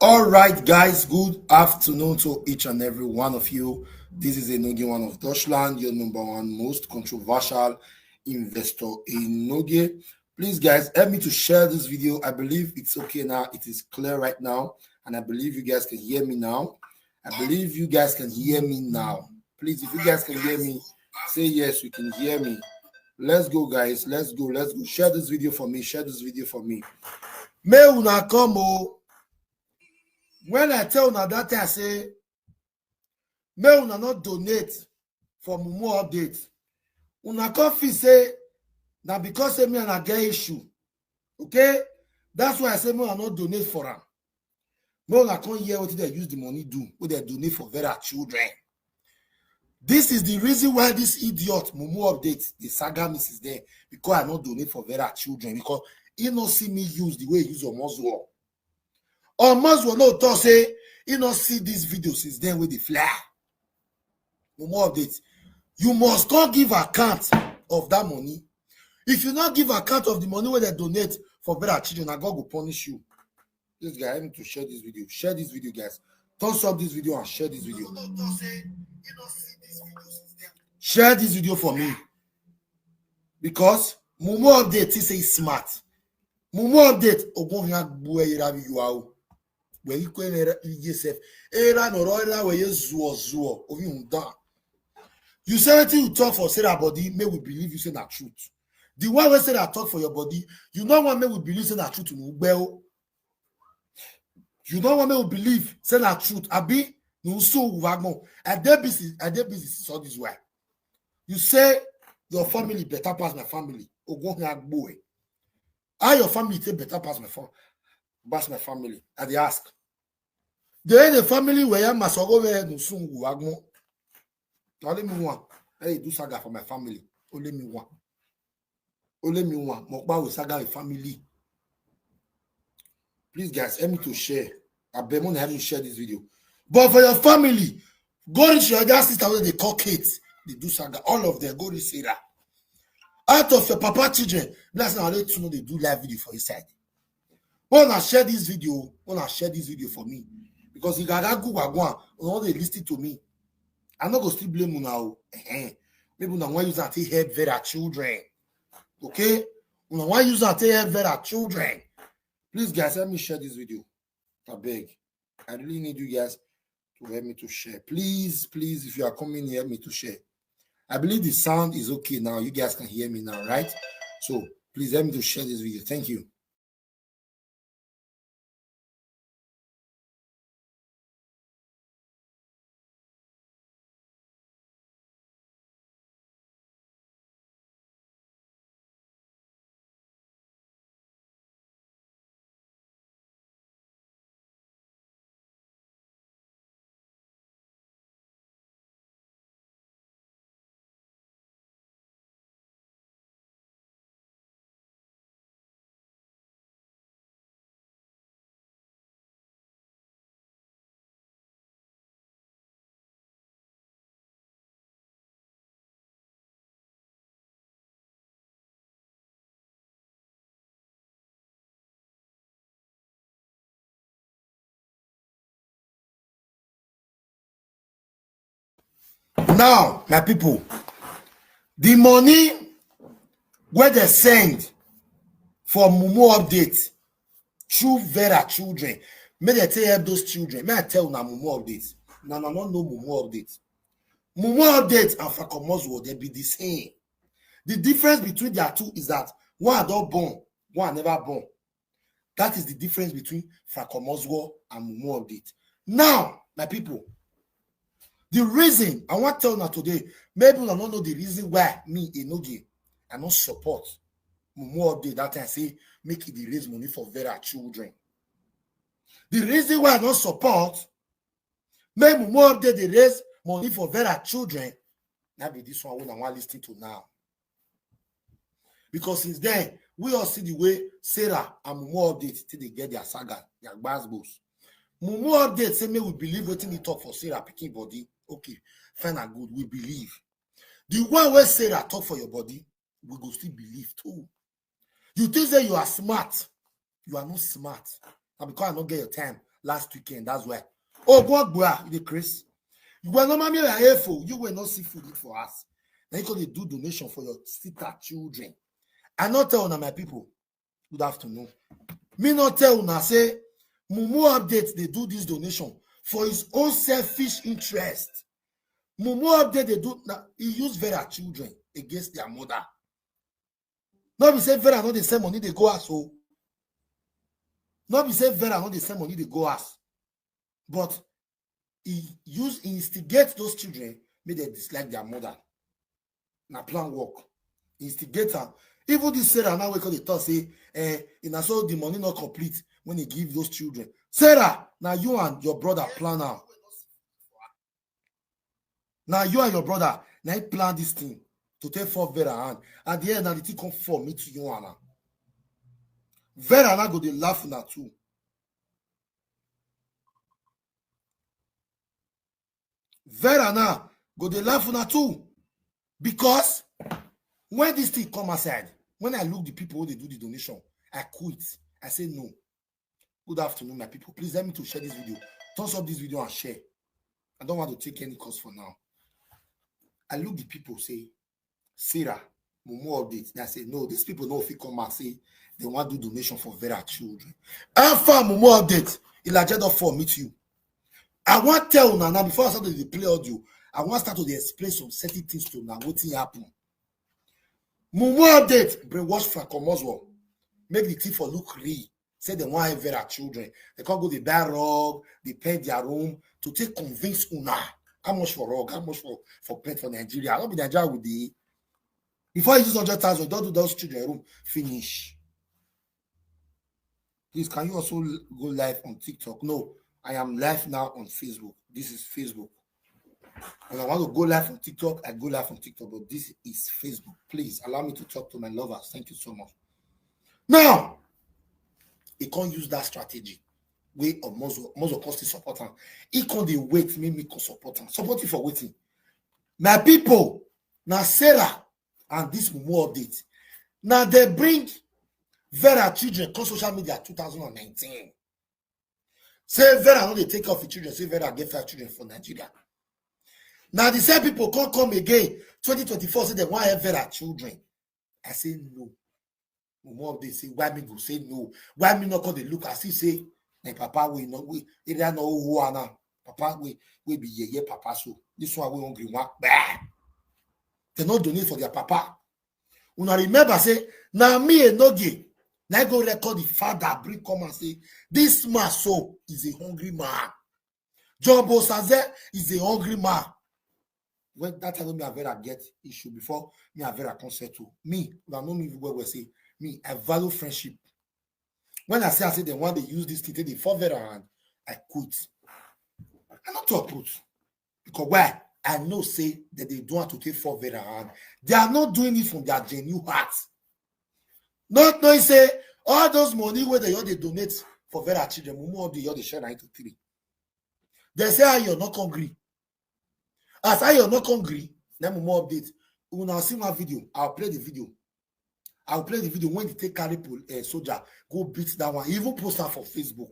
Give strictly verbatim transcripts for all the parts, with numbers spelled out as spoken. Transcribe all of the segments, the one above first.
All right, guys, good afternoon to each and every one of you. This is Enoge One of Deutschland, your number one most controversial investor, Enoge. Please, guys, help me to share this video. I believe it's okay now. It is clear right now. And I believe you guys can hear me now. I believe you guys can hear me now. Please, if you guys can hear me, say yes, you can hear me. Let's go, guys. Let's go. Let's go. Share this video for me. Share this video for me. May una come, oh. When I tell una that time, I say, may una not donate for Mumu update. Una come feel say, na because say me and I get issue. Okay? That's why I say, may una not donate for am. May una come hear what they use the money do, what they donate for Vera children. This is the reason why this idiot Mumu update, the saga me since then, because I not donate for Vera children, because he not see me use the way he use Omozuo. Omozuo no talk say he not see this video since then with the flyer. Mumu update. You must come give account of that money. If you not give account of the money where they donate for Vera children, I God go punish you. This guy, I need to share this video. Share this video, guys. Thumbs up this video and share this video. Share this video for me. Because Mumu update, he say he's smart. Mumu update, ogun fi agbo e ra bi yuwa o. Where you go in yourself. Era no ro era where you zuo zuo. Ovi unda. You say wetin you talk for Sarah body, may we believe you say na truth. The one wey say that talk for your body, you know what may we believe say na truth, no gbel. You know what may we believe say na truth. Abi, no so wagmo. I dey busy, I dey busy, so this way. You say your family better pass my family. Ogun agbo e. How your family take better pass my fa-, pass my family? I dey ask. There is a family where ya masogo where no soon wagmo. Only me one. Hey, do saga for my family. Only me one. Only me one. Mokba with saga with family. Please, guys, help me to share. I beg, help me share this video. But for your family, go reach your other sister wey they call Kate. They do saga. All of them, go reach Sarah. Out of your papa children, that's now let you know they do live video for inside. Wanna share this video? Wanna share this video for me? Because you gotta go, go, go. All they listen to me. I no go still blame una o. Ehen. Maybe una wan use am take help Vera children. Okay? Una wan use am take help Vera children. Please, guys, help me share this video. I beg. I really need you guys to help me to share. Please, please, if you are coming, help me to share. I believe the sound is okay now. You guys can hear me now, right? So please help me to share this video. Thank you. Now, my people, the money where they send for Mumu update through Vera children, may they take help those children. May I tell una Mumu update? Now, I don't know Mumu update. Mumu update and Fakomozwo, they be the same. The difference between their two is that one don born, one never born. That is the difference between Fakomozwo and Mumu update. Now, my people, the reason I want to tell una today, maybe una no know the reason why me, Enoge, I no support Mumu update that time say make it dey raise money for Vera children. The reason why I no support make Mumu update dey raise money for Vera children, na be this one wey I wan listen to now. Because since then, we all see the way Sarah and Mumu update till they get their saga, their gbasgbos. Mumu update say make we believe wetin he talk for Sarah pikin body. Okay, fine and good, we believe. The one wey Sarah talk for your body, we go still believe too. You think say you are smart? You are not smart. Na because I no get your time, last weekend. That's why. Oh, God, boy, you dey craze. You were normally a for you were not see food for us. Then you could do donation for your sister children. I not tell una, my people. Good afternoon. Me not tell una say Mumu Update dey do this donation for his own selfish interest. Mumu Update dey do na he use Vera children against their mother. No be say Vera no dey send money dey go house o. No be say Vera no dey send money dey go house. But he use he instigate those children make dem dislike their mother. Na plan work. Instigate am. Even this Sarah now wey come dey talk say eh, e na so the money no complete when he give those children. Sarah, na you and your brother plan am. Na you and your brother na him plan this thing to take fall Vera hand. At the end, na the thing come fall meet you and am. Vera now go dey laugh una too. Vera now go dey laugh una too. Because when this thing come aside, when I look the people wey dey do the donation, I quit. I say no. Good afternoon, my people. Please help me to share this video. Thumbs up this video and share. I don't want to take any calls for now. I look the people say, Sarah, Mumu Update. Then I say, no, these people no fit come and say they want do donation for Vera children. How far Mumu Update? Ilaje don fall meet you. I wan tell una now before I start to dey play audio. I wan start to dey explain some certain things to una wetin happen. Mumu Update brainwash Frank Omozwo. Make the thing for look real. Say they want Vera children. They can't go dey buy rug, dey paint their room to take convince una. How much for rug? How much for, for paint for Nigeria? I don't be Nigeria with the before you use hundred thousand, don't do those children room. Finish. Please, can you also l- go live on TikTok? No, I am live now on Facebook. This is Facebook. And I want to go live on TikTok, I go live on TikTok, but this is Facebook. Please allow me to talk to my lovers. Thank you so much. Now, he can't use that strategy. Way of Mozo, Mozo can still support him. He can't dey wait, make me can support him. Support him for waiting. My people, now Sarah and this Mumu Update. Now they bring Vera children come social media two thousand nineteen. Say Vera no dey take care of his children. Say Vera get five children for Nigeria. Now the same people come come again twenty twenty-four say they want help Vera children. I say no. Mumu Update say why me go say no? Why me not come dey look as if say my papa wey no wey area no who are now? Papa wey wey be yeye papa so this one wey hungry one kpeh. They no donate for their papa. Una remember say na me Enogie na go record the father bring come and say this man so is a hungry man. John Bosaze is a hungry man. When that time when me and Vera get issue before me and Vera come settle. Me, una know me well well say me, I value friendship. When I say I say they want to use this thing, they for Vera hand, I quit. I not talk quit. Because why? I know say that they don't want to take for Vera hand. They are not doing it from their genuine heart. Not knowing say all those money where they all they donate for Vera children, Mumu all the all they share nine to three. They say how you're not hungry. As I you're not hungry, then Mumu Update. Una see my video. I'll play the video. I'll play the video when they take carry pol- uh, soldier, go beat that one. He even post am for Facebook.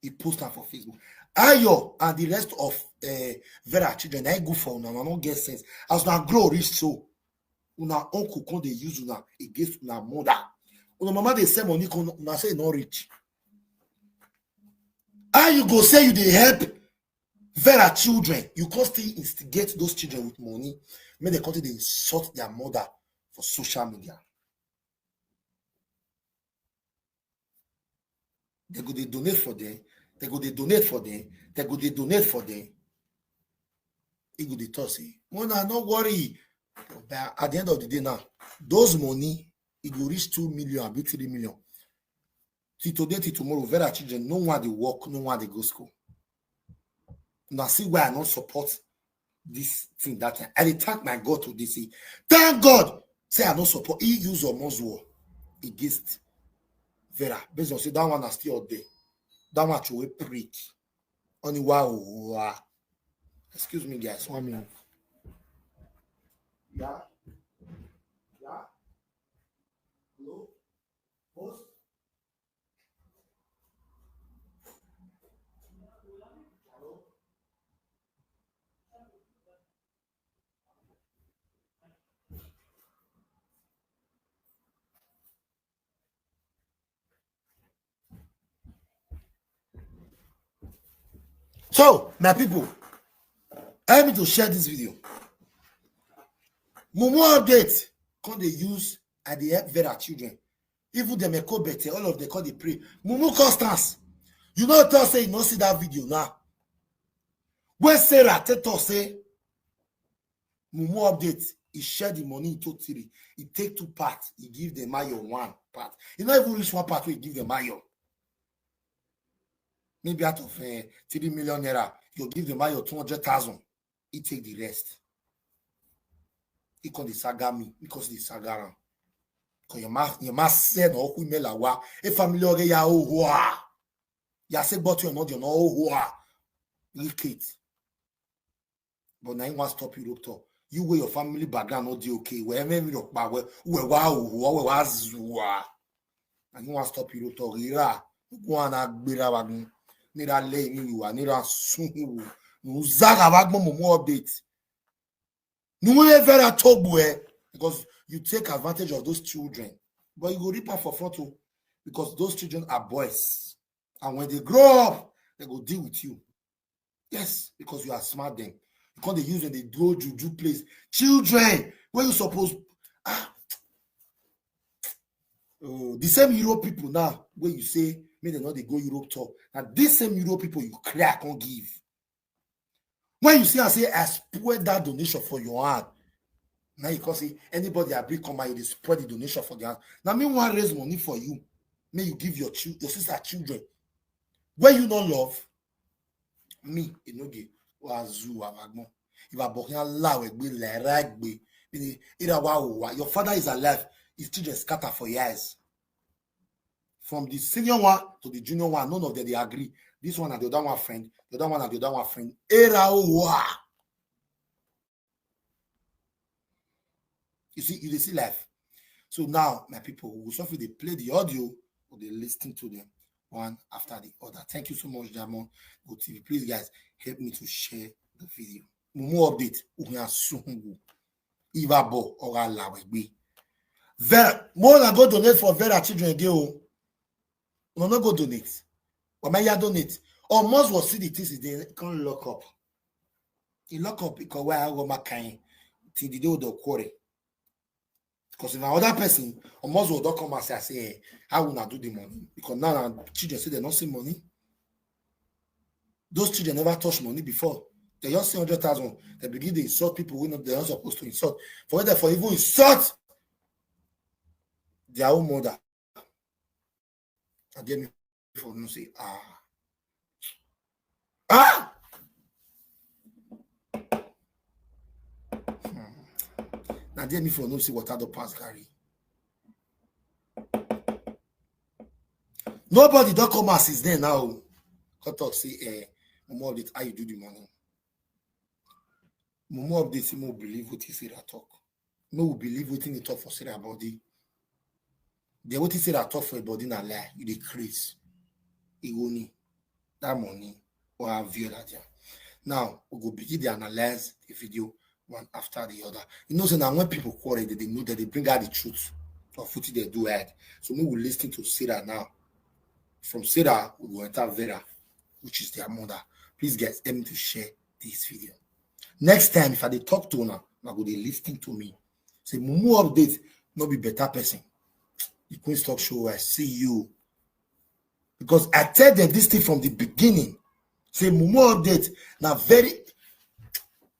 He post am for Facebook. Ayo and the rest of uh, Vera children, I go for una, una no get sense. As una grow rich so, una uncle come dey use una against una mother. Una mama dey send money come, una say e no reach. How you go say you dey help Vera children, you come still instigate those children with money, make dem come dey insult their mother for social media. They go dey donate for them, they go dey donate for them, they go dey donate for them. He go dey talk say, "Mona, no worry." But at the end of the day now, those money, e go reach two million, abi three million. Till today, till tomorrow, Vera children, no one dey work, no one dey go school. Now see why I no support this thing that time. I dey thank my God today, say, thank God, say I no support. He use Omo's war against Vera. Based on say that one is still out there. That one throw a prick. Only wow. Excuse me, guys. One minute. Yeah. Yeah. Hello? Boss? So, my people, help me to share this video. Mumu update, come dey use, I dey help Vera children. Even dem Eko Bete, all of them come dey pray. Mumu Constance, you know, tell say you no see that video now. When Sarah tell us say, Mumu update, he share the money into three. He take two parts, he give the mayor one part. He not even reach one part, he give the mayor. Maybe out of uh, three million naira, you give the mayor two hundred thousand. He take the rest. He call the saga me, because the saga am. Because your ma, your ma said no who me la wa. A family oge ya oh wa. Ya say but you not you know oh wa. Wicked. But now you want stop Europe tour. You where your family background not the okay. Wherever you look back, where where wa oh wa, where wa zua. And you want stop Europe tour. Ira, go on a gbera wagun. Nira lay me you are nira soon. Mumu update. Mumu Vera Togbu, eh, because you take advantage of those children. But you go reap am for front too, because those children are boys. And when they grow up, they go deal with you. Yes, because you are smart then. You can't use when they do juju place. Children, where you suppose ah, oh, the same Euro people now, where you say, may they not they go Europe tour. Now, this same Euro people you crack on give. When you see, I say, I spread that donation for your hand. Now you can see anybody I bring come out, they spread the donation for their hand. Now, me want raise money for you. May you give your chil- your sister children. Where you not love me, you know, give wazu wagmo. If I book you allow it, be like right be. Ira wa wa. Your father is alive. His children scatter for years. From the senior one to the junior one, none of them they agree. This one and the other one friend, the other one and the other one friend. Era wa. You see, you dey see life. So now, my people, we will suffer they play the audio or they listen to them one after the other. Thank you so much, Diamond Go T V. Please, guys, help me to share the video. Mumu update. Uhunya sungu. Ivabo or Alawegbe. Vera, more than go donate for Vera children again. Oh. No, no go donate. Or may ya donate. Or must was see the things they can't lock up. He lock up because where I go my kind till the day of the quarry. Because if another person, or must will don't come and say, I say, eh, how will I do the money? Because now, now children say they don't see money. Those children never touch money before. They just see hundred thousand. They begin to insult people who not, they're not supposed to insult. For whether for even insult their own mother. I get me for no say, ah. Ah! Hmm. Now get me for no say what other pass Gary. Nobody don't come as is there now. Come talk say, eh, Mumu update, how you do the money? Mumu update, say more believe what he say that talk. No, we believe what he talk for say that body. The what he say that talk for a body na lie. You dey craze. Igoni, that money or have view that there. Now we go begin to analyze the video one after the other. You know, so now when people quarrel, they, they know that they bring out the truth of what they do ahead. So we will listen to Sarah now. From Sarah, we go enter Vera, which is their mother. Please, guys, help me to share this video. Next time, if I dey talk to una, una go dey listen to me. Say, Mumu update, no be better person. The Queen's Talk Show, I see you. Because I tell them this thing from the beginning. Say, Mumu update, now very,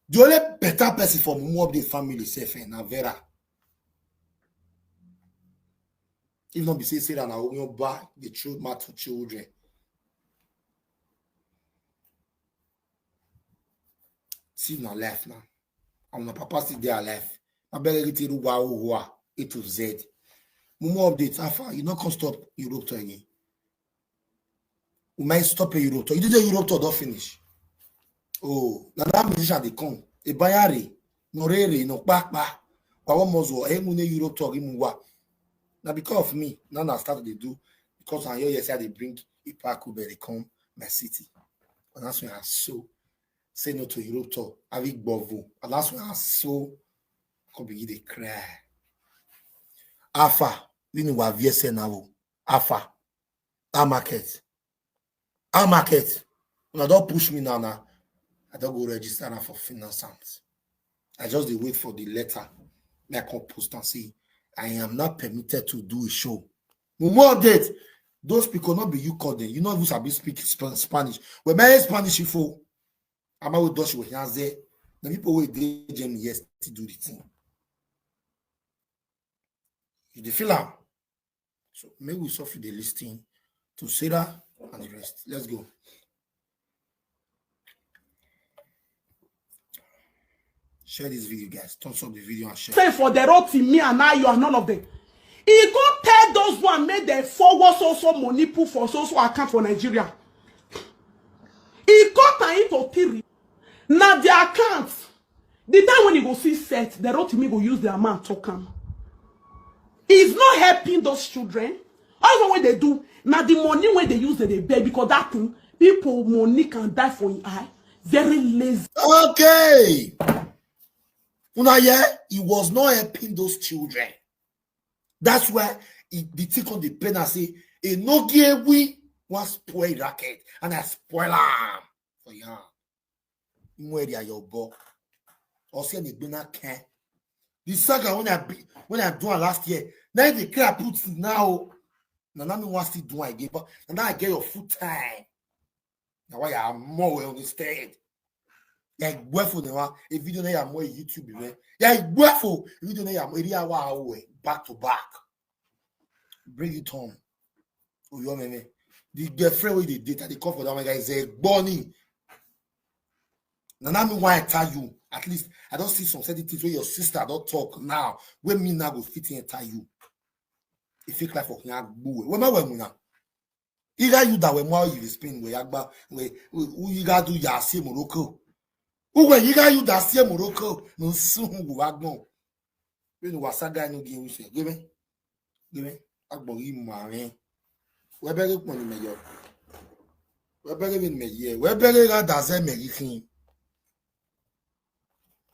the only better person for Mumu update family, safe, eh, na Vera. If not be say, say that now, we don't buy the truth matter to children. See na life now. And my papa still dey alive. My beg everything to wa wa A to Z. Mumu update, how far? You not come stop Europe tour again. We might stop a Europe tour. You did the Europe tour, don't finish. Oh, now that musician they come. A bayari, no rere, no kpakpa. Kwa wa mozo, e mune Europe tour, imuwa. Now because of me, now I start to do because I hear yes, they bring Ipaku, but they come my city. And that's when I so say no to Europe tour. I will bovu. And that's when I so come begin to cry. Alpha, we know what V S N now. Alpha, our market, our market. I don push me now, now. I don go register now for finance. I just dey wait for the letter. Make I come post and say, "I am not permitted to do a show." Mumu update. Those people, not be you call them. You know who sabi speak Sp-, Spanish. Well, my Spanish info. I'm out Dutch with Yanze. The people who did Germany, yes, to do the thing. You dey feel am? So maybe we suffer the listing to Sarah and the rest. Let's go. Share this video, guys. Thumbs up the video and share. Say for the road to me and now you are none of them. He go tell those one make dem forward so so money put for so so account for Nigeria. He cut am into three. Na the account. The time when you go see set, the road to me go use the amount talk am. He's not helping those children. All the way they do, now the money when they use, they beg because that thing, people money can die for your eye. Very lazy. Okay. Una, yeah, he was not helping those children. That's why he, the thing on the pen, I say, "E no give we one spoil racket, and I spoil am for you." Where they are your book. Or say the gbona can. The saga when I be, when I do it last year, now the clear put now. Now, now me want still do it again, but now I get your full time. Now why you are more well understand? Like, wherefore they want a video now you are more YouTube, man. Yeah, wherefore a video now you are more area, wow, back to back. Bring it home. Oh, your meme. The girlfriend with the data, they call for that one guy is a bunny. Now, now me why I tell you. At least I don't see some certain things where your sister don't talk now. When me now go fit in and tell you. If you cry for here, boo. Where my woman now? Either you that way more you spin where Agba, where who you gotta do ya see Morocco. Who where you gotta you that see Morocco? No soon go back no. When you was a guy no give you say, "Give me, give me." Agbori mare. Webere pon ni meyo. Webere bin meye. Webere ga daze meri kin.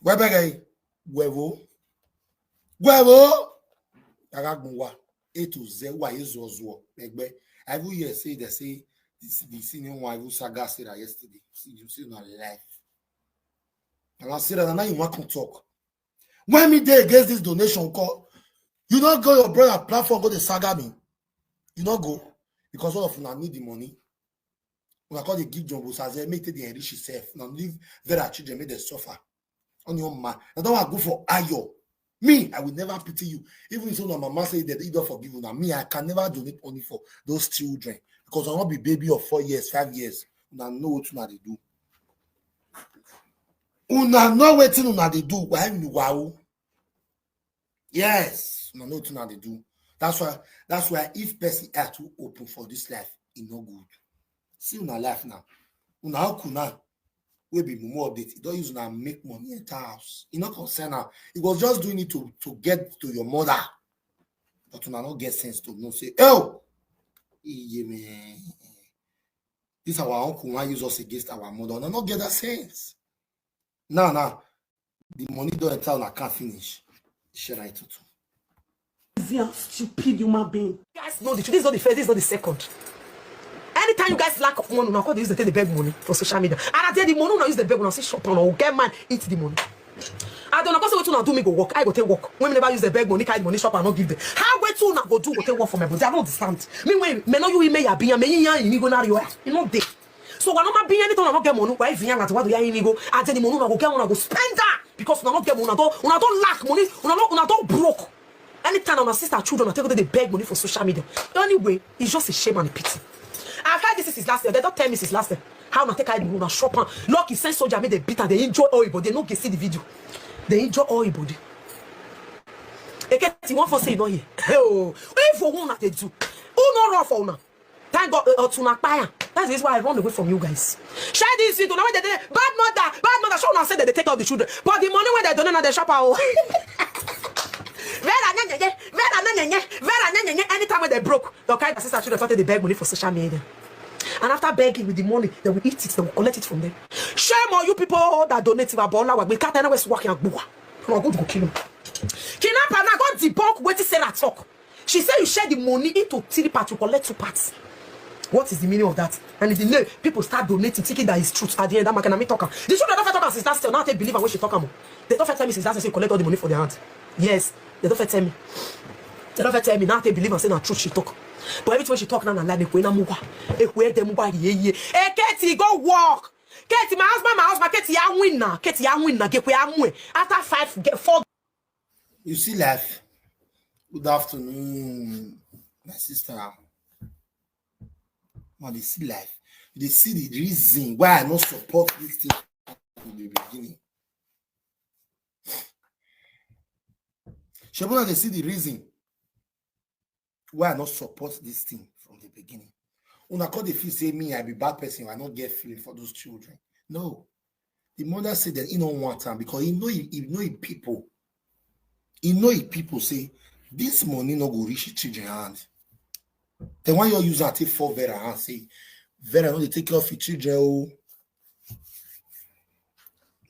Webere wewo. Wewo. Aga gun wa. A to Z wa ezo zo. Egbe. I even hear say they say this, the senior one even saga say that yesterday. See, you see na life. And I say that now you want to talk. When me dey against this donation call, you no go your brother platform go dey saga me. You no go because all of una need the money. Una call the give John Bosaze, make take dey enrich himself. Now leave Vera children make them suffer. On your man, I don't want to go for Ayo. Me, I will never pity you. Even if una mama say that he don't forgive una, me, I can never donate money for those children because I won't be baby of four years, five years. Una know what una dey do. Una know wetin una dey do. Why you wow? Yes, una know wetin una dey do. That's why, that's why if person eye too open for this life, e no good. See una life now. Una uncle now, wey be mumu update, e don use una make money enter house. E no concern am. He was just doing it to, to get to your mother. But una no get sense to know say, oh, iye me. This our uncle wan use us against our mother. Una no get that sense. Now, now, the money don enter on account finish. Share it too. Lazy and stupid human being. Guys, no, the truth, this is not the first, this is not the second. Anytime you guys lack of money, una come dey use the take dey beg money for social media. And at the end, the money una use dey beg, una say shop and una get man eat the money. I don't know, say wetin una do me go work. I go take work. When me never use the beg money, carry money shop and not give them. How wetin una go do go take work for my body? I don't understand. Meanwhile, me no you me ya be me yan me go na you. You know dey. So when I'm being anything, I don't get money. Why if you yan at what you go? At the money una go get, una go spend that because una no get money. Una don, una don lack money. Una no, una don broke. Anytime una sister children, I take they beg money for social media. Anyway, it's just a shame and a pity. I've heard this is last year. They don't tell me since last year. How una take hide money, una shop am. Lucky send soldier make they beat am. They enjoy all, but they no get see the video. They enjoy all, body. Eketi one for say no here. Oh, if for una they do, who no run for una? Thank God, uh, Otuna Kpaya. That's the reason why I run away from you guys. Share this video. Now when they dey bad mother, bad mother, show una say that they take out the children. But the money when they donate, now they shop out. Vera nyenye, Vera nyenye, Vera nyenye. Anytime when they broke, they'll carry the sister children, they beg money for social media. And after begging with the money, they will eat it, they will collect it from them. Shame on you people that donate to Abola. We can't tell us working at Bua. Una go kill him. Kidnapper now go debunk wetin Sarah talk. She say you share the money into three parts, you collect two parts. What is the meaning of that? And in the name, people start donating, thinking that it's truth. At the end, that man can me talk am. The children don't talk am since last year. Now they believe and when she talk am. They don't tell me since last year, say collect all the money for their hand. Yes, they don't tell me. They don't tell me. Now they believe and say na truth she talk. But everything she talk now, na lie. Ekwe na muwa. Ekwe de muwa ye ye. Hey, Katie, go work. Katie, my husband, my husband, Katie, I win now. Katie, I win now. Get where I'm after five, get four. You see life. Good afternoon, my sister. Now they see life. They see the reason why I not support this thing from the beginning. Shebuna, they see the reason why I not support this thing from the beginning. Una come dey feel say me, I be bad person, I not get feeling for those children. No. The mother said that he don't want am because he know he, he know he people. He know he people say this money no go reach the children hand. Then why you use that take for Vera and say, Vera, no dey take care of your children? Oh,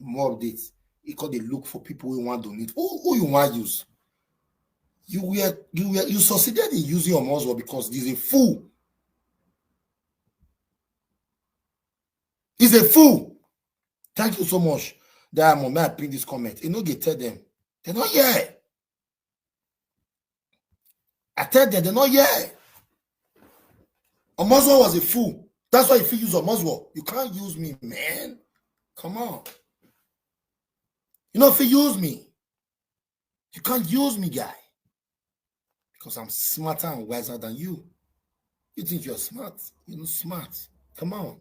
more updates. He called the look for people who want donate. Who, who you want use? You were you were you succeeded in using your muscle because he's a fool. He's a fool. Thank you so much. Diamond, may I pin this comment? You know, they tell them. They're not here. I tell them, they're not here. Omozwo was a fool. That's why if you use Omozwo, you can't use me, man. Come on. You know, if you use me, you can't use me, guy. Because I'm smarter and wiser than you. You think you're smart? You're not smart. Come on.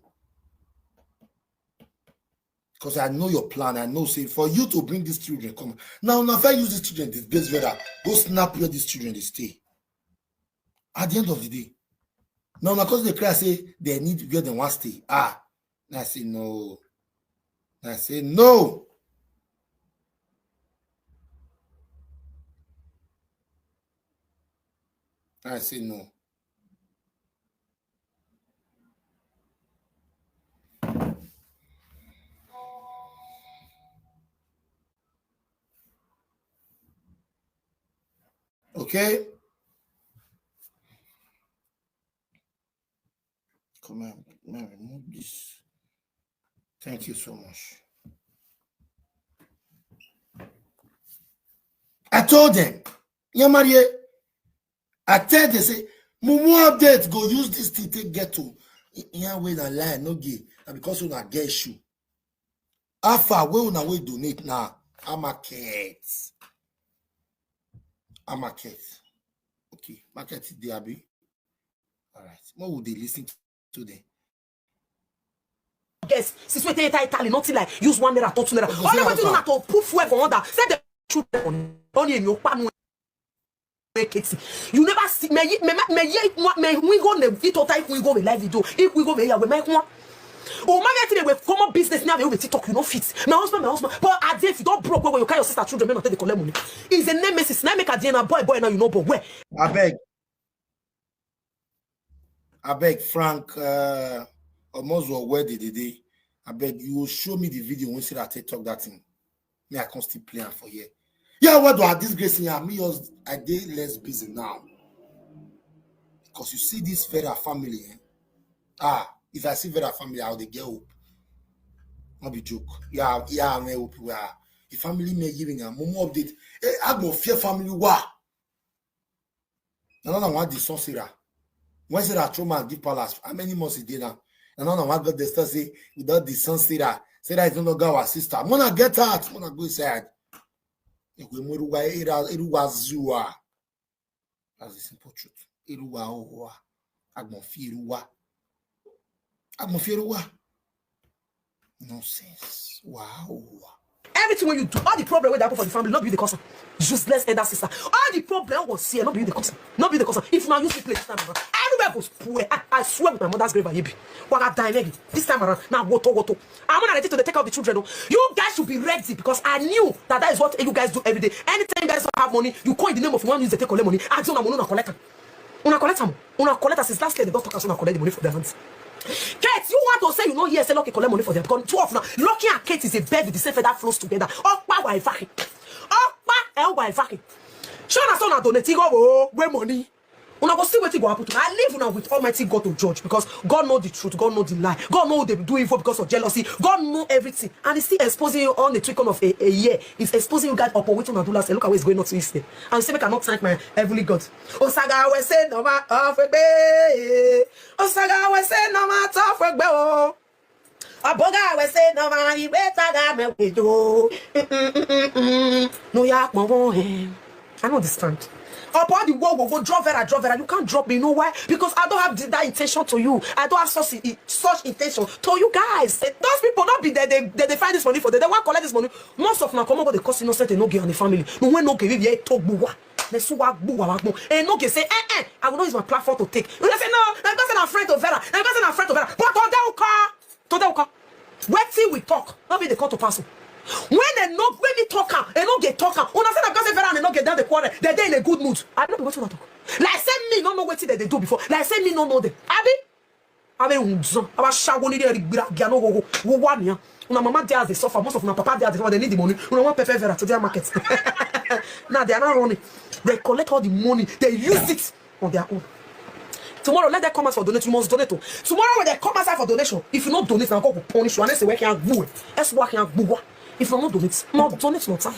Because I know your plan. I know, say, for you to bring these children, come on. Now, now, if I use these children, this base weather, go snap where these children they stay. At the end of the day, now, now, because they cry, say they need where they want stay. Ah, I say no. I say no. I say no. Okay. Come on, let me remove this. Thank you so much. I told them, Yamarie, I tell them, say, Mumu update, go use this thing, take get to. Yeah, wait a lie, no gay. And because you not get issue. How far? Where una wey donate now? How market? How market? Okay, market is there, abi? All right. What would they listen to them? Yes, since we take Italy, nothing like use one naira, two naira. All the way to una to put fuel for under. Say the children, don't you know, Ekiti. You never see me, me, me, me, me, me, we go ne vito type, we go with live video. If we go with ya, we make one. Oh, my, today we common business now, we TikTok, you know, fit. My husband, my husband. But at if you don't broke, where you carry your sister children, men not take the collect money. Is a name, missus Now make a D N A boy, boy, now you know, but where? I beg. I beg, Frank, uh, Omozwo, where did they? I beg you, show me the video when see that TikTok that thing. Me, I can't still play am for here. Yeah, what do I disgrace here? Me, yours, I dey less busy now. Because you see this Vera family, eh? Ah, if I see Vera family, how they get up. Not be joke. Yeah, yeah, I'm up where the family may give me a Mumu update. Hey, I go fear family. Why? Another one, the son Sarah. When Sarah throw man give palace, how many months he did now? Another one, God, they start say, without the son Sarah, Sarah is no longer our sister. Mona, get out. Mona, go inside. Ekwe Muruwa, Era, Eruwa Zua. That's the simple truth. Eruwa Owa. Agbon fi Eruwa. Agbon fi Eruwa. Nonsense. Wow. Everything when you do, all the problem wey dey happen for the family, no be you the cause am. Useless elder sister. All the problem was here, no be you the cause am. No be you the cause am. If una use the play this time around, everywhere go spoil. I, I swear with my mother's grave, I be. Waga die maybe. This time around, now woto woto. I'm not ready to take care of the children. Oh. You guys should be ready because I knew that that is what you guys do every day. Anytime you guys don't have money, you call in the name of one news they take collect money. I don't know, una collect am. Una collect am. Una collect am since last year. They don't talk as una collect the money for their hands. Kate, you want to say you know here say Lucky collect money for them? Because two of now, Lucky and Kate is a bed with the same feather flows together. Okpa wa ifaki. Okpa el wa ifaki. Show us on a donate go oh, where money. Una go see wetin go happen to me. I leave una with Almighty God to judge, because God know the truth, God know the lie, God know they do evil because of jealousy, God know everything, and He's still exposing you on the trickle of a, a year. He's exposing you guys upon wetin una do last year. Look at what is going on to this year. And you say make I not thank my heavenly God. Osaga we say no ma off we be. Osaga we say no ma tough we be oh. Aboga we say no ma iwe taga me we do. No ya pon won eh. I don't understand. Upon the wall, we go draw Vera, draw Vera. You can't drop me, you know why? Because I don't have th- that intention to you. I don't have such i- such intention to you guys. Eh, Those people not be there. They, they, they find this money for them. They want to collect this money. Most of them come over the cost innocent and no get on the family. No when no get we talk buwa. Me su wa buwa wa gbo. And no get say eh eh. I will not use my platform to take. You say no. Na because I'm friend of Vera. Na because I'm friend of Vera. But on that car, to that car. Wetin we talk, no be dey come to pass o. When dem no, when me talk am, dem no get talk am. Una say na because say Vera and dem no get down the quarrel, dem dey in a good mood. I no be wetin una talk. Like say me no know wetin dem dey do before. Like say me no know them. Abi? Abi unzan. Aba shawo ni dey gbira gi ano wo wo wa niyan. Una mama dey as dey suffer. Most of una papa dey as dey suffer. They need the money. Una wan pepper Vera to their market. Now they are not running. They collect all the money. They use it on their own. Tomorrow, let them come out for donate. You must donate. Oh. Tomorrow, when they come outside for donation, if you not donate, now God will punish you. And they say, where can I go? That's why can I go. If you not donate, not donate no time.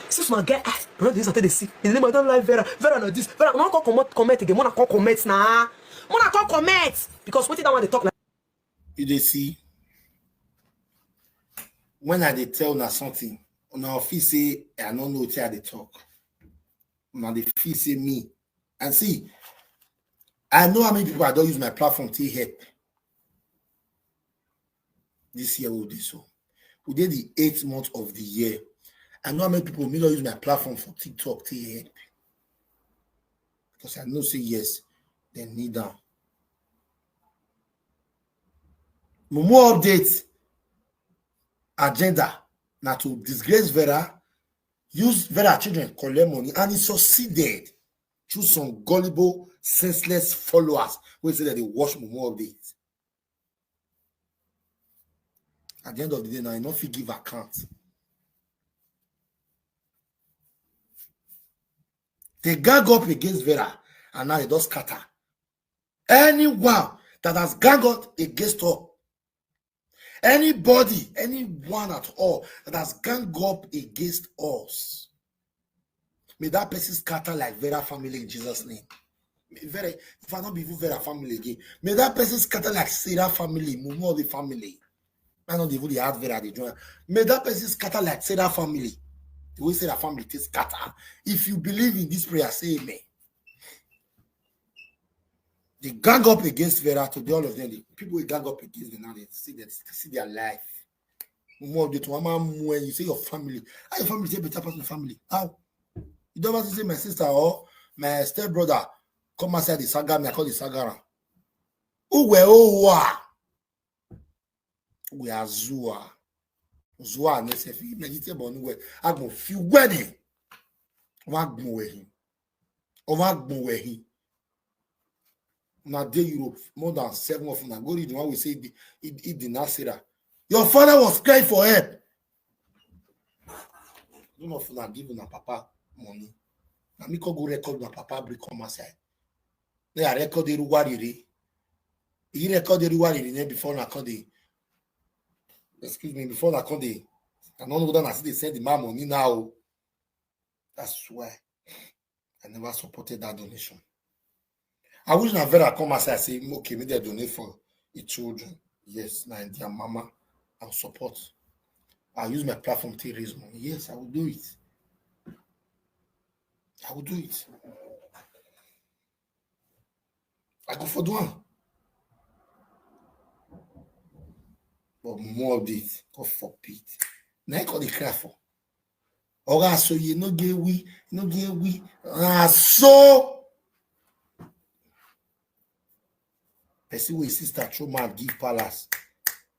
Since my guy, ah, bro, this I tell they see. In the name I don't like Vera. Vera like this. Vera, no come comment, comment again. Mona come comment now. Mona come comment because what that one they talk like. You dey see, when I dey tell una something, una feel say I no know wetin I dey talk. Una dey feel say me. And see, I know how many people I don use my platform take help. This year we dey so. We dey the eighth month of the year. I know how many people me don use my platform for TikTok take help. Because I know say yes, they need am. Mumu update agenda na to disgrace Vera, use Vera children collect money, and he succeeded through some gullible, senseless followers wey say that they watch Mumu update. At the end of the day, now you no fit give account. They gang up against Vera, and now they don scatter. Anyone that has gang up against her, anybody, anyone at all that has gang up against us, may that person scatter like Vera family in Jesus' name. May Vera, if I not be even Vera family again, may that person scatter like Sarah family, Mumu of the family. I know they even the hard Vera they join. May that person scatter like Sarah family. The way Sarah family take scatter. If you believe in this prayer, say amen. They gang up against Vera today, all of them. The people who gang up against them now, they see that they see their life. More of the two, mama, when you say your family, how your family say better person family? How? You don't want to say my sister or my step brother come outside the saga, me I call the saga. Who were oh wa? We are Zua. Zua ne se fi me jite bonu we. Agbon fi wedding. Wa gbon we hin. O wa gbon we hin. Na dey Europe, more than seven of una go read the one we say the the the Nasira. Your father was crying for help. None of una give una papa money. Na me come go record una papa bring come outside. They are record the Ruwariri. He record the Ruwariri name before na come the excuse me, before na come the I don't know that I see they send the man money now. That's why I never supported that donation. I wish na Vera come outside say, okay, make they donate for the children. Yes, na their mama and support. I use my platform to raise money. Yes, I will do it. I will do it. I go for do am. But more of this, God forbid. Now I call the cry for. Oga so you no get we, no get we. Ah, so person wey sister throw mouth give palace,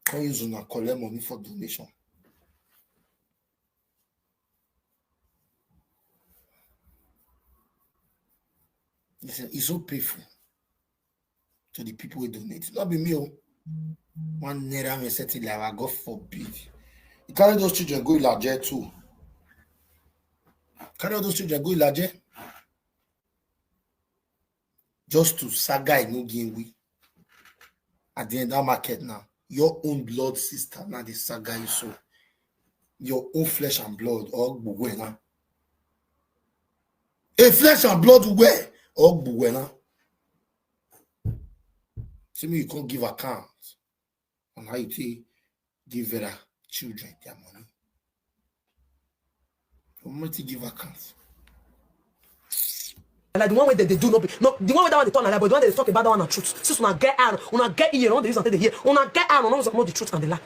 come use una collect money for donation. Listen, it's so painful to the people who donate. Not be me, oh. One naira me setting like God forbid. You carry those children go Ilaje too. Carry all those children go Ilaje. just to saga Inoginwi. At the end, that market now, your own blood sister now dey saga you so. Your own flesh and blood, or gbogbo ẹ̀ náà. A flesh and blood where, or gbogbo ẹ̀ náà. See me, you can't give account on how you take give Vera children their money. Community give account. Like the one wey dem dey do no be no the one wey that one dey turn like that, but the one dem dey talk about that one na truth. Since una get eye, una get ear, una dey use am take dey hear. Una get eye, una know the truth and the lie.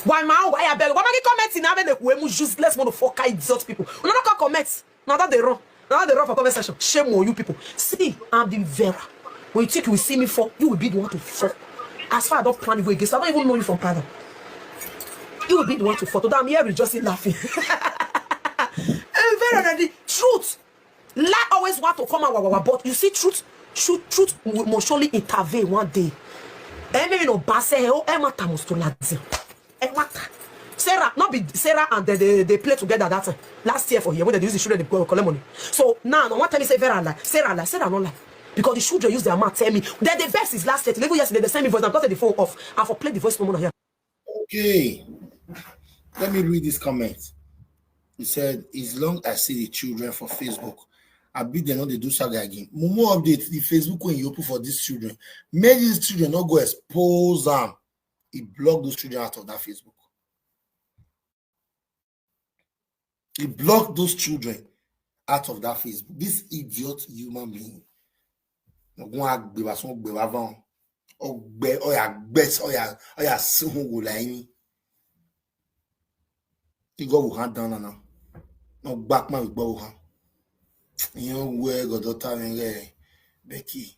Why my own? Why I beg? Why am I commenting now? Make dem useless motherfucker idiot people. Una no come comment. Now that they run, now that they run for comment section. Shame on you people. See, I'm the Vera. When you think you will see me fall, you will be the one to fall. As far as I don't plan you go against, I don't even know you from Padam. You will be the one to fall. Today I'm here rejoicing, laughing. I'm very ready. Truth. Lie always want to come out, wawawa, but you see truth, truth, truth will must surely intervene one day. Ẹ mẹ́rin náà bá ṣe ẹ ó ẹ má ta must to latin. Ẹ má ta. Sarah, not be Sarah and they, they, they play together that time. Last year for here, when they use the children, they go collect money. So now, no one tell me say Vera lie, Sarah lie, Sarah no lie. Because the children use their mouth tell me. Then the best is last year, even yesterday, they send me voice, I got the phone off. I for play the voice no more here. Okay. Let me read this comment. He said, as long as I see the children for Facebook, I be dem no dey do saga again. Mumu update, the Facebook when you open for these children. Make these children not go expose them. He blocked those children out of that Facebook. He blocked those children out of that Facebook. This idiot human being. Ogun agbe wa sun gbe wa van. Ogbe oya gbe oya oya sihun wo la yin. Igo wo han dan na na. No back man gbo wo han. Iyan wo e godo ta mi re Becky.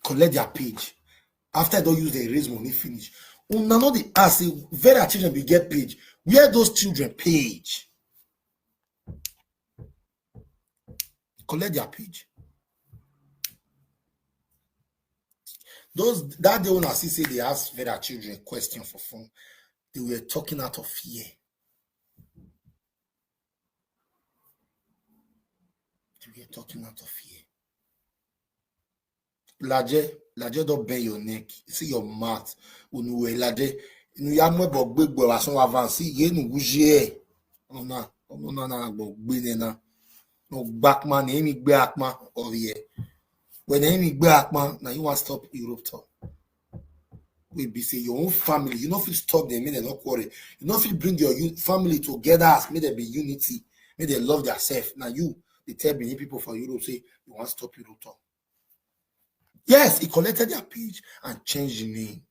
Collect their page. After they don't use the raise money finish. Una no dey ask say Vera children be get page. Where those children page? Collect their page. Those that day when I see say they ask Vera children question for phone, they were talking out of fear. They were talking out of fear. Laje, Laje don't bend your neck. See your mouth. Unuwe Laje. Nu ya mwe bo gbegbo wa son wa van. See ye nu wuje. Ona, ona na na bo gbe ne na. No back man, emi gbe akma over here. When emi gbe akma, now you want stop Europe talk. We be say your own family, you no fit stop them, make dem no quarrel. You no fit bring your u- family together as make dem be unity, make dem love themselves. Now you, they tell many people for Europe say you want stop Europe talk. Yes, he collected their page and changed the name.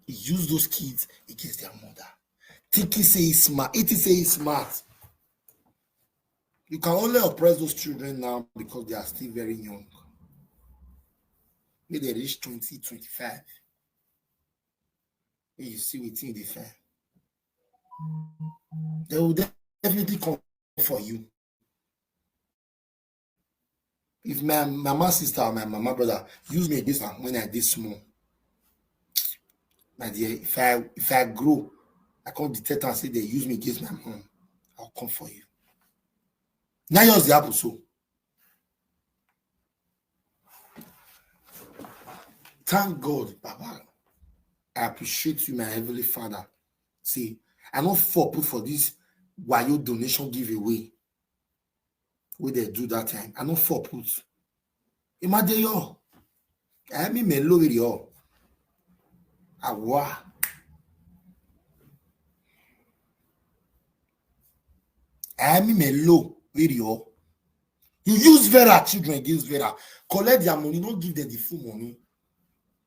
He used those kids against their mother. Thinking say he's smart. It is say he's smart. You can only oppress those children now because they are still very young. Maybe they reach twenty, twenty-five. When you see within the fair, they will definitely come for you. If my mama sister or my mama brother use me against am when I dey small, my dear, if I if I grow, I come detect and say they use me against my mom, I'll come for you. Now yours the apple so. Thank God, Baba. I appreciate you, my heavenly Father. See, I no fall put for this wayo donation giveaway wey dem do that time. I no fall put. Imadeyo, I mean me lori o. Awa. I mean me lo video. You use Vera children against Vera, collect their money, don't give them the full money.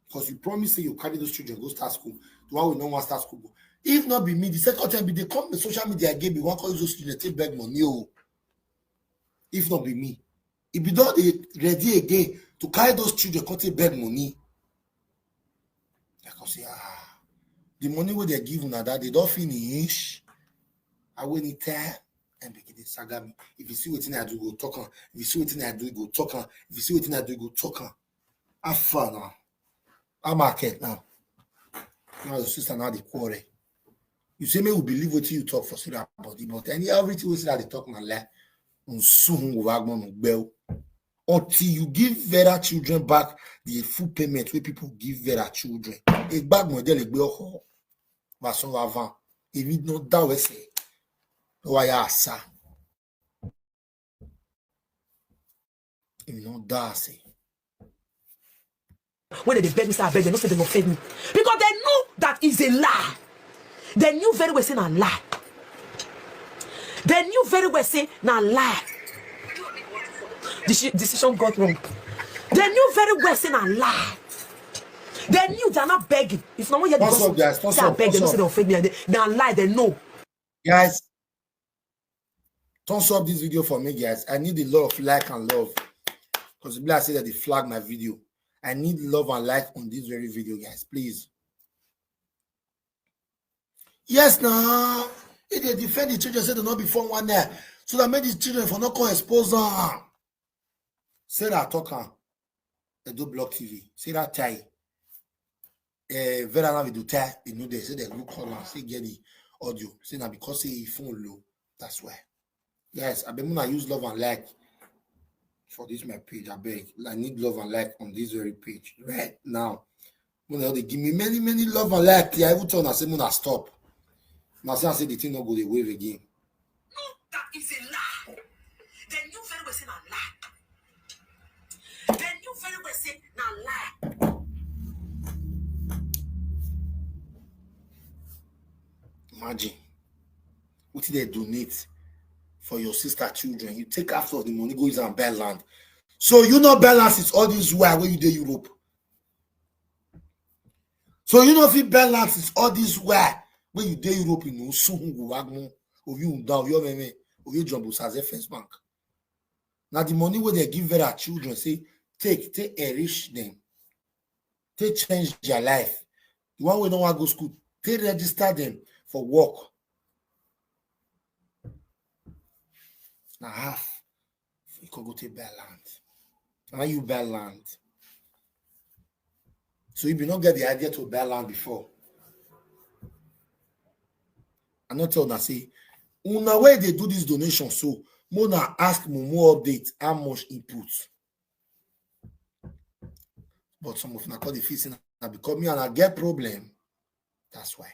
Because you promise say you carry those children go start school. The one we no want start school. But if not be me, the second time be they come the social media again, be one call those children take beg money. Oh, if not be me, if you don't dey ready again to carry those children come take beg money. I come say, ah, the money wey they give una that they don't finish. I will need time and begin to saga me. If you see wetin I do, go talk am. If you see wetin I do, go talk am. If you see wetin I do, go talk am. How far now? How market now? Now your sister now the quarrel. You say make we believe wetin you talk for Sarah body, but any everything wey Sarah dey talk na lie. Nsuhun wagmon gbel. Until you give Vera children back the full payment wey people give Vera children. Egbagmon dele gbe oho. Vason vavan. Èmi no da wese. Lo wa ya asa. Èmi no da se. When they beg me, say I beg, they no say they no fed me. Because they know that is a lie. They knew very well say na lie. They knew very well say na lie. Deci- decision got wrong. They knew very well say na lie. They knew they are not begging. If no one hear the Thumbs up, gospel, guys. Thumbs say I up, beg, they no thumbs say they up. Don't fed me. And they, they are lie. They know. Guys, thumbs up this video for me, guys. I need a lot of like and love. Because people are saying that they flag my video. I need love and like on this very video, guys. Please. Yes, now. If they defend the children, say they not be form one there. So that make these children for not come expose them. Sarah talk am. Edo Block T V. Sarah tie. Eh, Vera na video tie. You know they say they look call and say get the audio. Say na because say he phone low. That's why. Guys, I beg una use love and like for this my page. I beg. I need love and like on this very page right now. Una dey give me many, many love and like. I even tell una say una stop. Una say, I say the thing no go dey wave again. No, that is a lie. They knew very well say na lie. They knew very well say na lie. Imagine. Wetin they donate for your sister children? You take half of the money, go use and buy land. So you no balance it all this while when you dey Europe. So you no fit balance it all this while when you dey Europe, you know, soon go wagmo, or you down, your meme, or you jumbo as a first bank. Now the money where they give their children, say, take, take enrich them, take change their life. The one wey no wan go school, take register them for work. Na half you go go take buy land. Now you buy land. So you be not get the idea to buy land before. I not tell una say, una wey dey do this donation, so make una ask Momo update how much input. But some of una call the fee say na because me and I get problem. That's why.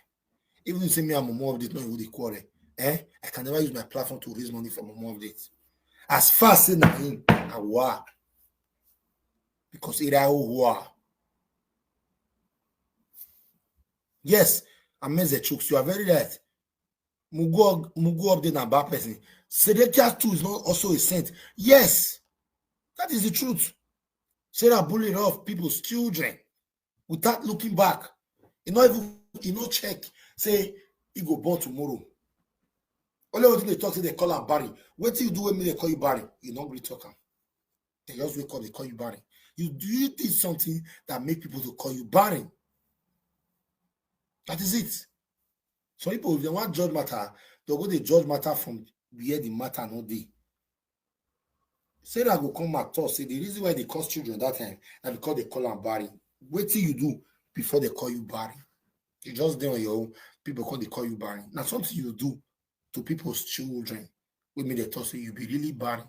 Even if say me and Momo update, no, we dey quarrel. Eh? I can never use my platform to raise money for Momo update. As far as say na him, I wa. Because it I wa. Yes, Ameze Chooks, you are very right. Mugo, Mugo update na bad person. Sedekia too is not also a saint. Yes, that is the truth. Sarah bullied off people's children without looking back. You know, even you know, check, say he go born tomorrow. Only one thing they talk, say they call him Barry. What do you do when they call you Barry? You don't really talk am. They just wake up, they call you Barry. You do you did something that make people to call you Barry. That is it. Some people, if they want judge matter, they'll go they judge matter from where the matter no dey. Sarah go come and talk say the reason why they cause children that time na because they call am Barry. Wetin you do before they call you Barry? You just dey on your own. People come they call you Barry. Na something you do to people's children wey make dem talk say you be really Barry.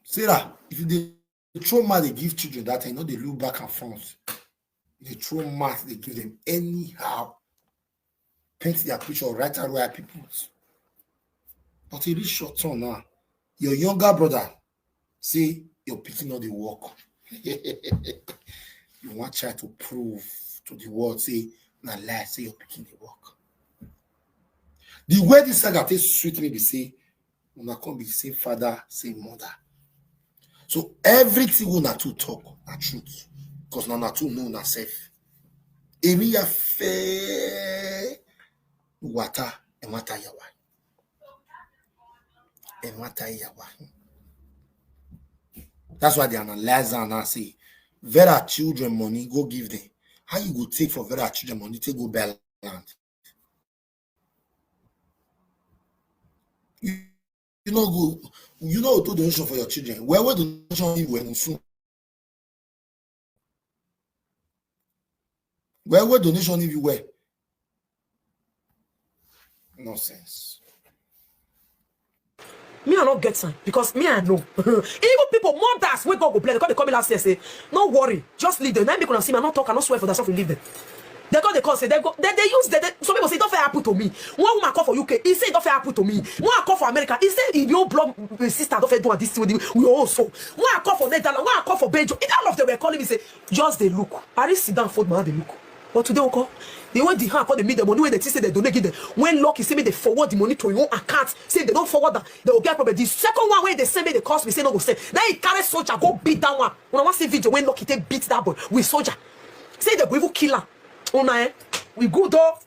Sarah, if you dey throw mouth dey give children that time, you no dey look back and front. You dey throw mouth dey give them anyhow. Paint their picture right and right people. But e reach your turn now. Your younger brother say your pikin no dey work. You wan try to prove to the world say na lie, say your pikin dey work. The way this saga take sweet me be say una come be same father, same mother. So everything una two talk na truth, because na una two know una sef. Emi ya fe wata emata yawa. Emata yawa. That's why they analyze am now say Vera children money go give them. How you go take for Vera children money take go buy land? You, you no go, you no go do donation for your children. Where where donation you were soon? Where where donation if you were? Nonsense. Me, I no get time because me, I know. Even people, mothers, wey God go bless, they come, they call me last year, say, "No worry, just leave them." Now make una see me, I no talk, I no swear for that stuff, we leave them. They come, they come, say, they go, they, they use, they, they, some people say, "Don't fair happen to me." One woman come for U K, he said, "Don't fair happen to me." One come for America, he said, "If your blood, my sister, don't fair do this thing with you, we also." One come for Netherlands, one come for Belgium. All of them were calling me, say, "Just they look." I didn't sit down, fold my hand, they look. But today, okay, the way the hand come, they meet the money, when they say they don't give them. When lucky, say me, they forward the money to your own account. Say they don't forward that, they will get problem. The second one, when they send me, they cost me, say no go send. Now he carry soldier, go beat that one. When I want see video, when lucky, they beat that boy with soldier. Say they go even kill her. Oh, nah, eh? We go though.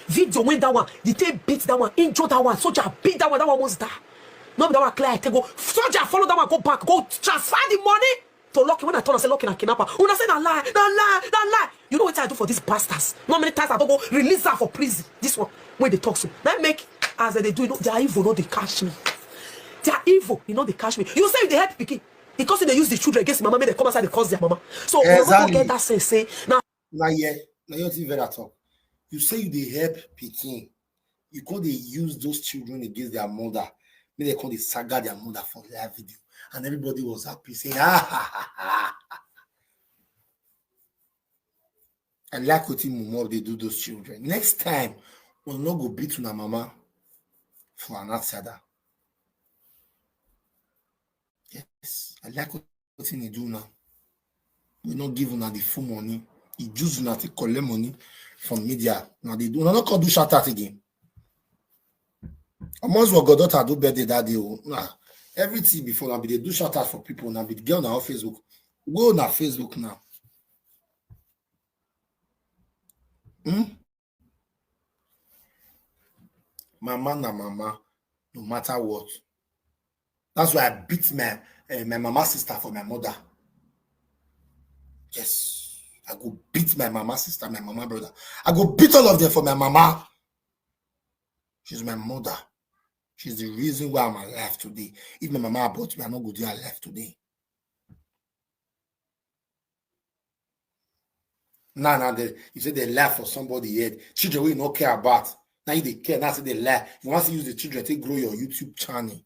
Video when that one, they take beat that one, injure that one, soldier beat that one, that one almost die. No be that one clear, I take go. Soldier follow that one, go back, go transfer the money to Lucky. When I turn, I say, "Lucky na kidnapper." Una say, "Na lie, na lie, na lie." You know what I do for these bastards? Not many times I don't go release her for prison. This one, when they talk so, that make as they do, you know, their evil, no, they catch me. Their evil, you know, they catch me. You say they help pikin. Because they use the children against mama, make they come outside, they cause their mama. So, you know, we don't Exactly. get that sense, say, now, Na here, na here thing very talk. You say you dey help pikin. You go dey use those children against their mother. Make they come dey saga their mother for live video. And everybody was happy, say, "Ah, ha, ha, ha." I like wetin Mumu dey do those children. Next time, we no go beat una mama for an outsider. Yes, I like wetin he do now. We no give una the full money. He use una to collect money from media. Now they do. Una no come do shout out again. Almost what goddaughter do birthday that day. Oh. Nah, everything before now be they do shout out for people. Now be the girl now on Facebook. Go na Facebook now. Hmm? Mama na mama, no matter what. That's why I beat my uh, my mama sister for my mother. Yes, I go beat my mama sister, my mama brother. I go beat all of them for my mama. She's my mother. She's the reason why I'm alive today. If my mama abort me, I no go dey alive today. Now, now they, you say they lie for somebody head. Children we no care about. Now you dey care. Now say they lie. You want to use the children to grow your YouTube channel.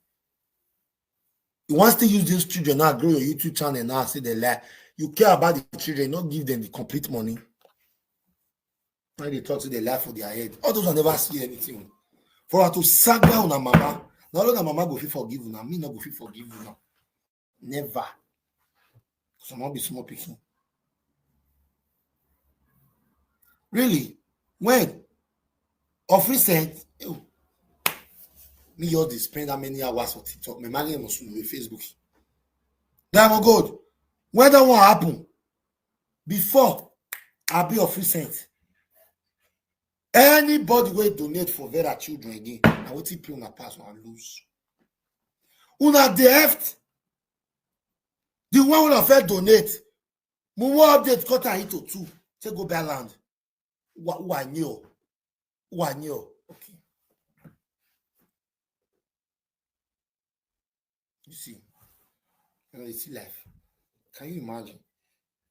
You want to use these children now grow your YouTube channel. Now say they lie. You care about the children, not give them the complete money. Now they talk to the lie for their head. All those I never see anything. For her to saga on her mama. Now that mama go fit forgive una. Me not go fit forgive una. Never. Some be small pikin. Really? When? Of recent? Ew. Me just dey spend how many hours for TikTok? My man must be Facebook. Diamond Gold. When that one happen? Before, I be of recent. Anybody wey donate for Vera children again, na wetin pay una pass and lose. Una dey heft. The one wey una first donate, Mumu update cut am into two. Say go buy land. Wa wa nyo. Wa nyo. Okay. You see, you know, you see life. Can you imagine?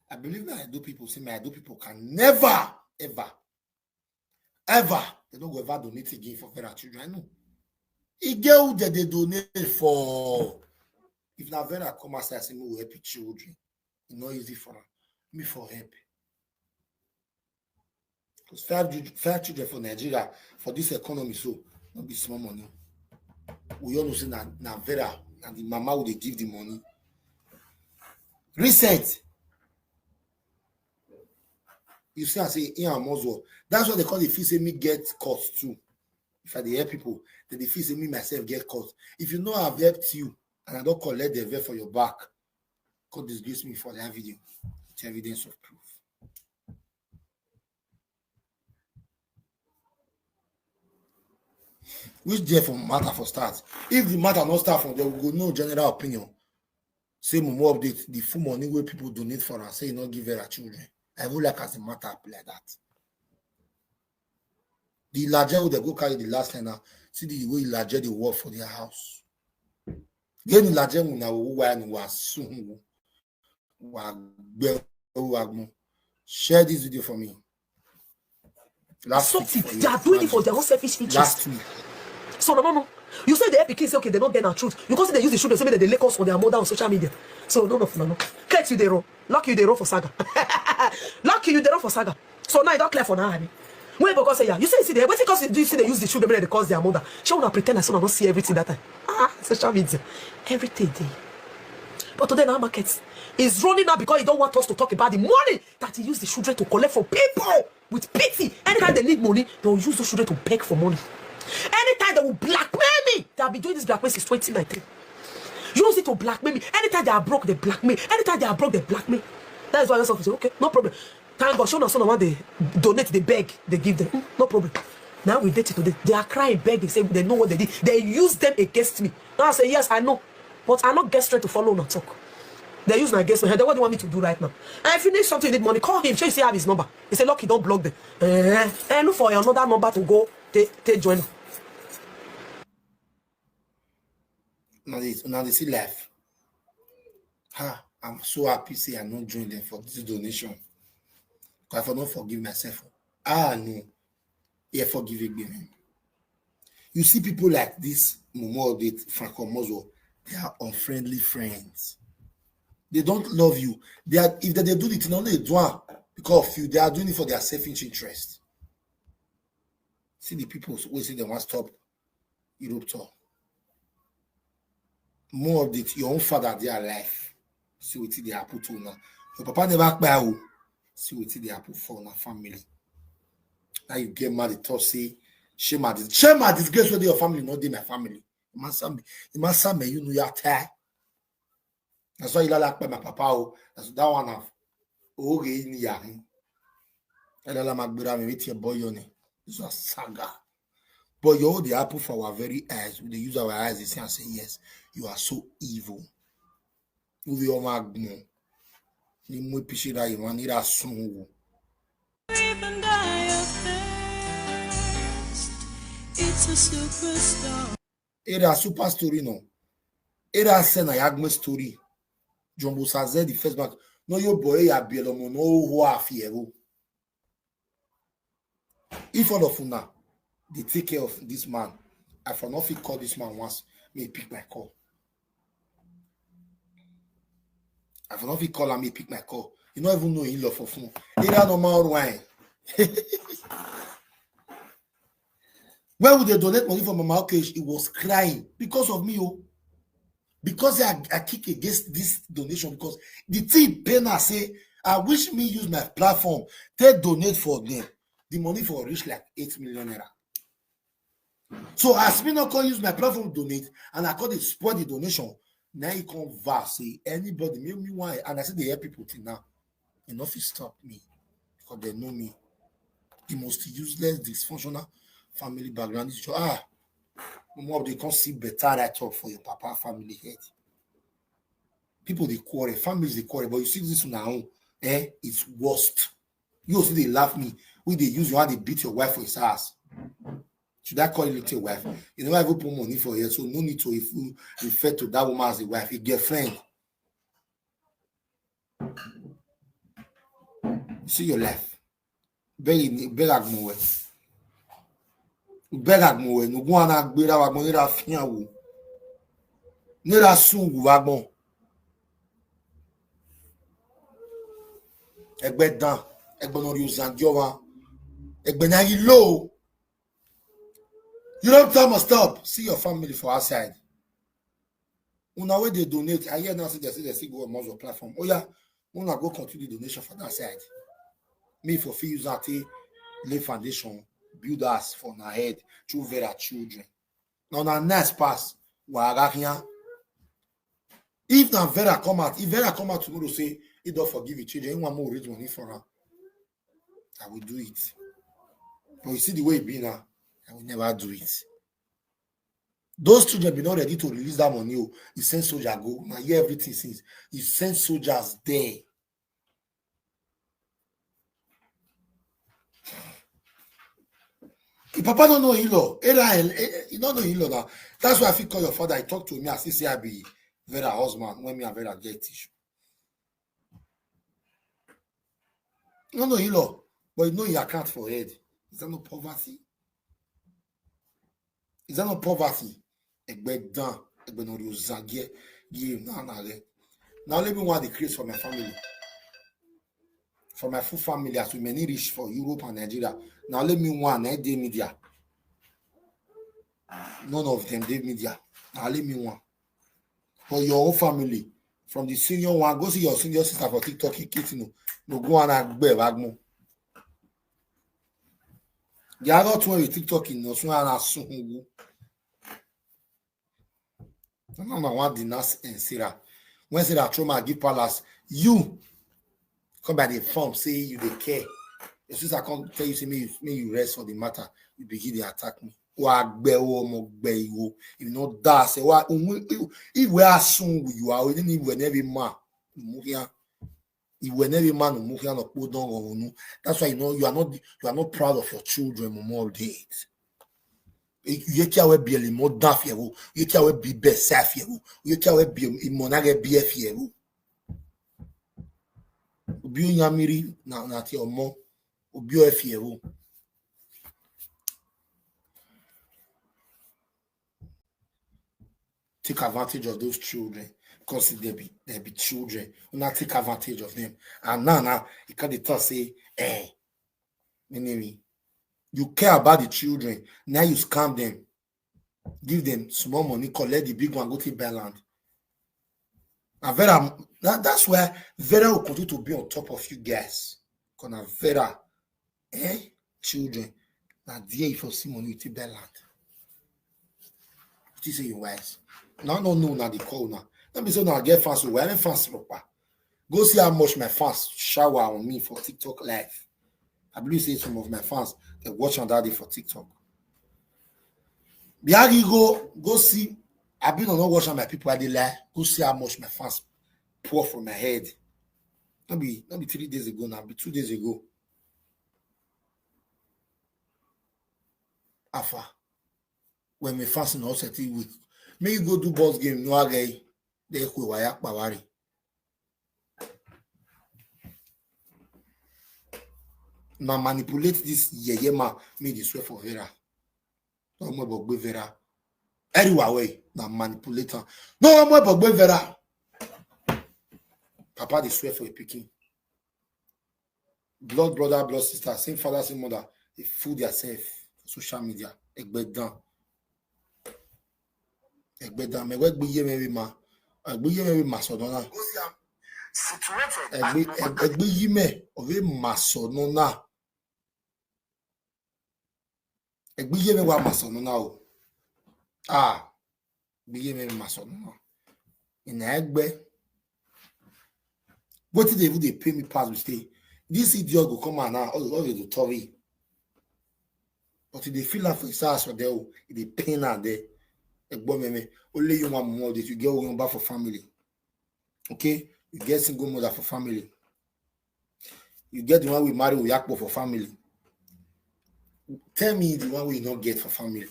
I believe that I do people say my I do people can never, ever, ever, they don't go ever donate again for Vera children. I know. It get who that they donate for. If na Vera come outside, say me will help the children. It's not easy for her. Me for help. Because five, ju- five children for Nigeria, for this economy, so not be small money. We all know say na, na Vera, na the mama will they give the money. Recent. You see, I say, Ian Moswell. That's what they call the feel say me get cost too. If I dey help people, then they feel say me myself get cost. If you know I've helped you and I don't collect the vet for your back, God disgrace me for that video. It's evidence of proof. Which there for matter for start? If the matter not start from there, we go know general opinion. Say more update, the full money where people donate for us, say not give her children. I would like as the matter play like that. The larger would go carry the last line now. See the way larger the work for their house. Then the larger now who I know was soon. Share this video for me. Last week for here, imagine. They are doing it for their own selfish interest. Last week. So no, no, no. You say the A P K say, okay, they don't get our truth. You can't say they use the children, say they lay curse on their mother on social media. So no, no, no, no. Kate, you dey wrong. Lucky you dey wrong for saga. Lucky you dey wrong for saga. So now e don clear for now, abi? When people say, yeah, you say, see, they, wetin cause you see they use the children, make they curse their mother. Shey una pretend as una no see everything that time? Ah, social media, everything dey. But today now market is running now because he don't want us to talk about the money that he used the children to collect for people with pity. Anytime they need money, they will use those children to beg for money. Anytime they will blackmail me, they have been doing this blackmail since twenty nineteen. Use it to blackmail me. Anytime they are broke, they blackmail. Anytime they are broke, they blackmail. That is why I just say, okay, no problem. Thank God, show na so na one they donate, they beg, they give them. Mm, no problem. Now we date it today. They are crying, begging, say they know what they did. They use them against me. Now I say, yes, I know. But I not get strength to follow una talk. They use my against me. Then what do you want me to do right now? And if you need something, you need money, call him. Shey you see have his number. He say, look, he don't block them. Eh, eh, look for another number to go take, take join. Now they, now they see life. Ha, I'm so happy say I no join them for this donation. 'Cause I for not forgive myself. Ah, no. Yeah, forgive me. You see people like this, Momo Odate, Franco Mozo, they are unfriendly friends. They don't love you. They are, if they, they do it, only they do it because of you. They are doing it for their selfish interest. See the people who say they want stop Europe tour. More of it, your own father, they are alive. See wetin dey happen to una. Your papa never kpai o. See wetin dey happen for una family. Now you get mad, dey talk say, shame and dis-, shame and disgrace wey dey your family, not dey my family. The man say me, the man say me, you know your tie. That's why you like my papa o. That's that one have. Okay, in here. Elala magbera me, wetin your boy your name. This was saga. But your own dey happen for our very eyes. We dey use our eyes, they see and say, yes, you are so evil. Who dey your magno? Ni mu epishe da iman, ni da sun wo. Even die of thirst. It's a superstar. Era super story no. Era sena yagme story. Jumbo Saze the first bank. No, your boy ya bielo mo no ho afiero. If all of una dey take care of this man, I for not fit call this man once, may he pick my call. I for not fit call am, may he pick my call. You no even know he love for phone. Era normal wine. When we dey donate money for Mama Okesh, he was crying because of me, oh. Because I, I kick against this donation because the thing pain I say, I wish me use my platform, take donate for them. The money for reach like eight million naira. So as me not come use my platform donate, and I come dey spoil the donation, now he come verse say anybody, me, me why, and I say they help people till now. They no fit stop me because they know me. The most useless, dysfunctional family background is your, ah, more they come see better right up for your papa family head. People they quarrel, families they quarrel, but you see this now, eh? It's worst. You also they laugh me. We they use your hand, they beat your wife for his ass. Should I call it your wife? You never even put money for her, so no need to if you refer to that woman as a wife, a girlfriend. See your life. Beg ni, beg agmo we. Beg agmo we. No go ana gbera wa mo ni ra fian wo. Ni ra sun wu wa gbon. Egbe dan, egbe no ri uzan di owa. Egbe na yi low. You don't tell me stop. See your family for outside. Una wey dey donate, I hear now say they say they still go on more platform. Oh yeah, una go continue donation for that side. Me for fit use that take lay foundation, build house for una head through Vera children. Now na nice pass. Warakia. If na Vera come out, if Vera come out tomorrow say he don't forgive his children, he want more raise money for her. I will do it. But you see the way it be now, I will never do it. Those children be not ready to release that money. Oh, he sent soldier go. Now hear everything since. He sent soldiers there. If papa don't know in-law, eh, eh, eh, you don't know in-law now. That's why I fit call your father. He talked to me as if say I be Vera husband when me and Vera get issue. No, no, in-law, but you know he account for head. Is that not poverty? Is that not poverty? Egbe dan, egbe no rio zangie, give na na re. Now let me want the craze for my family. For my full family, as we many reach for Europe and Nigeria. Now let me one, eh, dey media. None of them dey media. Now let me one. For your own family, from the senior one, go see your senior sister for TikTok, you kids, you know. No go on and be wagmo. The other two with TikTok in no so and soon. No, no, no, one did not, eh, Sarah. When Sarah trauma give palace, you come by the form, say you dey care. Your sister come tell you, say, "May you, may you rest for the matter." You begin to attack me. Wa gbe wo, mo gbe iwo. If not that, say, wa, if we are soon with you, I will even if we never man. If we never man, that's why you know you are not, you are not proud of your children, Momo Date. You can't we be a limo da fievo. You can't we be best sa fievo. You can't we be a monage be a fievo. Obio yamiri na na ti omo. Obio e fievo. Take advantage of those children because they be, they be children. You not take advantage of them. And now, now, you can't tell say, eh, enemy. You care about the children. Now you scam them. Give them small money, collect the big one, go to buy land. And Vera, that, that's why Vera will continue to be on top of you guys. Because Vera, eh, children, now there you for see money, you take buy land. You say you wise. Now, no, no, now they call now. Let me say now I get fans. So why fans proper? Go see how much my fans shower on me for TikTok live. I believe say some of my fans they watch on that day for TikTok. Biagi go go see. I been on not watch on my people. I dey lie. Go see how much my fans pour from my head. Not be not be three days ago now. Be two days ago. Afa. When me fans in all setting week. May you go do boss game. No agay. They kwe waya pawari. Now manipulate this yeye man. Me dey swear for Vera. No more bogbe Vera. Anyway, way now manipulator. No more bogbe Vera. Papa dey swear for a picking. Blood brother, blood sister, same father, same mother. They fool themselves for social media. Egbe dan. Egbe dan. Me we gbe ye me we ma. Egbe ye me we ma so no na. Egbe egbe yi me o we ma so no na. Egbe ye me wa ma so no na o. Ah. Egbe ye me ma so no na. In egbe. What did they even they pay me pass mistake? This idiot go come out now. All all the tori. But if they feel like for his house for there, if they pain out there. Egbo me me. Only you want more that you get one back for family. Okay? You get single mother for family. You get the one we marry Uyakpo for family. Tell me the one we not get for family.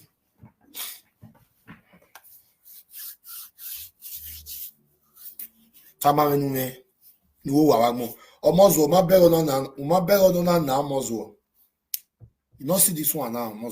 Tama menu me. Ni wo wa wa mo. Omozo, ma bero no na, ma bero no na na omozo. You not see this one now, omozo.